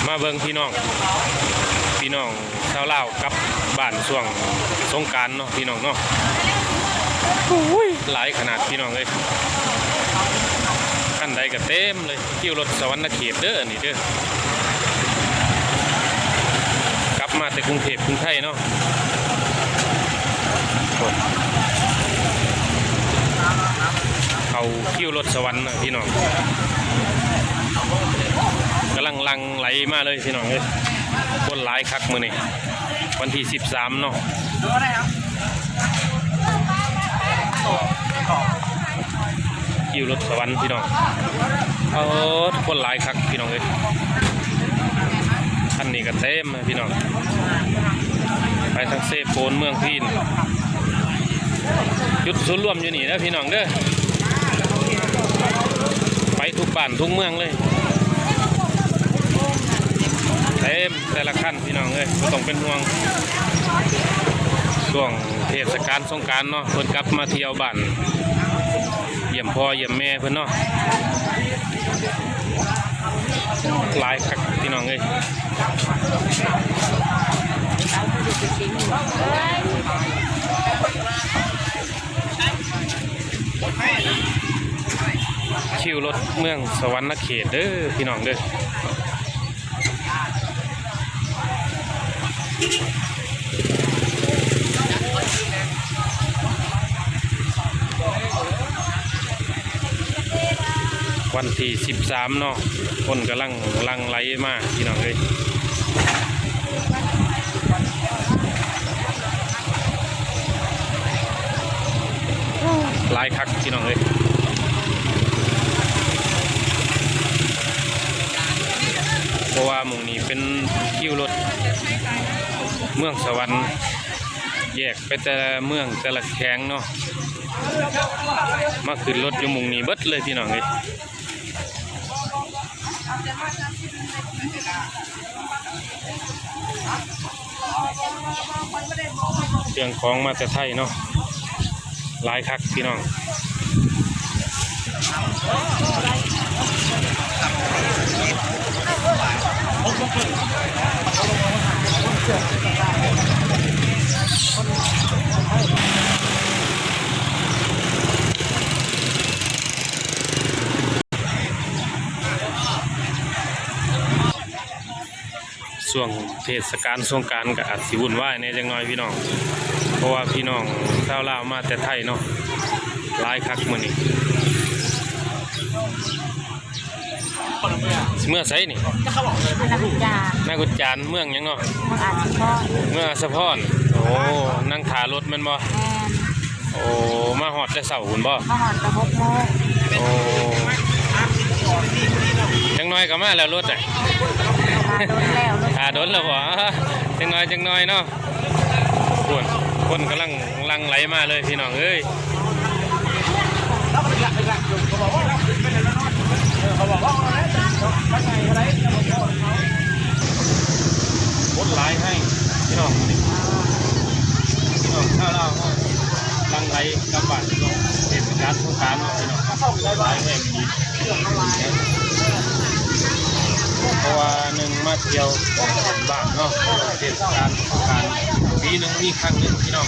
ມາເບິ່ງພີ່ນ້ອງ ພີ່ນ້ອງຊາວລາວກັບບ້ານຊ່ວງສົງການເນາະ ພີ່ນ້ອງເນາະ. ໂອ້ຍ ຫຼາຍຂະໜາດພີ່ນ້ອງເອີຍ, ຄັນໃດກໍເຕັມເລີຍ. ຄິວລົດສະຫວັນນະເຂດເດີ ອັນນີ້ເດີ ກັບມາແຕ່ກຸງເທບກຸງໄທເນາະ. ເຂົ້າຄິວລົດສະຫວັນນະພີ່ນ້ອງ, ກຳລັງຫຼັ່ງໄຫຼມາເລີຍພີ່ນ້ອງເອີຍ. ຄົນຫຼາຍຄັກມື້ນີ້ ວັນທີສິບສາມເນາະ. ຄິວລົດສະຫວັນພີ່ນ້ອງ. ໂອ້ ຄົນຫຼາຍຄັກພີ່ນ້ອງເອີຍ, ຄັນນີ້ກໍເຕັມພີ່ນ້ອງ. ໄປທາງເຊໂປນເມືອງພີນ, ຈຸດສູນລວມຢູ່ນີ້ເດີພີ່ນ້ອງເດີ, ໄປທຸກບ້ານທຸກເມືອງເລີຍ. ເຕັມແຕ່ລະຄັນພີ່ນ້ອງເອີຍ, ບໍ່ຕ້ອງເປັນຫ່ວງ. ຊ່ວງເທດສະການສົງການເນາະ ເພິ່ນກັບມາທ່ຽວບ້ານ ຢ້ຽມພໍ່ຢ້ຽມແມ່ເພິ່ນເນາະ. ຫຼາຍຄັກພີ່ນ້ອງເອີຍ. ຄິວລົດເມືອງສະຫວັນນະເຂດເດີພີ່ນ້ອງເດີ. ວັນທີສິບສາມເນາະ, ຄົນກຳລັງຫຼັ່ງໄຫຼມາພີ່ນ້ອງເອີຍ. ຫຼາຍຄັກພີ່ນ້ອງເອີຍ, ເພາະວ່າໝ່ອງນີ້ເປັນຄິວລົດເມືອງສະຫວັນ, ແຍກໄປແຕ່ລະເມືອງແຕ່ລະແຂວງເນາະ, ມາຂຶ້ນລົດຢູ່ໝ່ອງນີ້ເບິດເລີຍພີ່ນ້ອງເອີຍ. ເຄື່ອງຂອງມາແຕ່ໄທເນາະ, ຫຼາຍຄັກພີ່ນ້ອງ. ຊ່ວງເທດສະການສົງການກໍອາດຊິວຸ່ນວາຍແດ່ຈັກໜ້ອຍພີ່ນ້ອງ, ເພາະວ່າພີ່ນ້ອງຊາວລາວມາແຕ່ໄທເນາະ, ຫຼາຍຄັກມື້ນີ້. ຊິເມືອໃສນີ້? ນາກຸດຈານ. ນາກຸດຈານ. ເມືອງຫຍັງເນາະ? ເມືອງອາດສະພອນ. ເມືອງອາດສະພອນ. ໂອ້ ນັ່ງຖ້າລົດແມ່ນບໍ່? ແມ່ນ. ໂອ້ ມາຮອດແຕ່ເຊົ້າພຸ້ນບໍ່? ມາຮອດແຕ່ຫົກໂມງ. ໂອ້ ຈັກໜ້ອຍກໍມາແລ້ວລົດນະ. ຖ້າດົນແລ້ວ ຖ້າດົນແລ້ວບໍ່? ຈັກໜ້ອຍ ຈັກໜ້ອຍເນາະ. ຄົນ ຄົນກຳລັງຫຼັ່ງໄຫຼມາເລີຍພີ່ນ້ອງເອີຍ. ຄົນຫຼາຍແຮງພີ່ນ້ອງ, ພີ່ນ້ອງຊາວລາວເຮົາຫຼັ່ງໄຫຼກັບບ້ານເນາະ, ເທດສະການສົງການເນາະພີ່ນ້ອງ, ຫຼາຍແຮງອີ່ຫຼີ. ເພາະວ່າໜຶ່ງມາທ່ຽວບ້ານເນາະ, ເທດສະການສົງການປີໜຶ່ງມີຄັ້ງໜຶ່ງພີ່ນ້ອງ.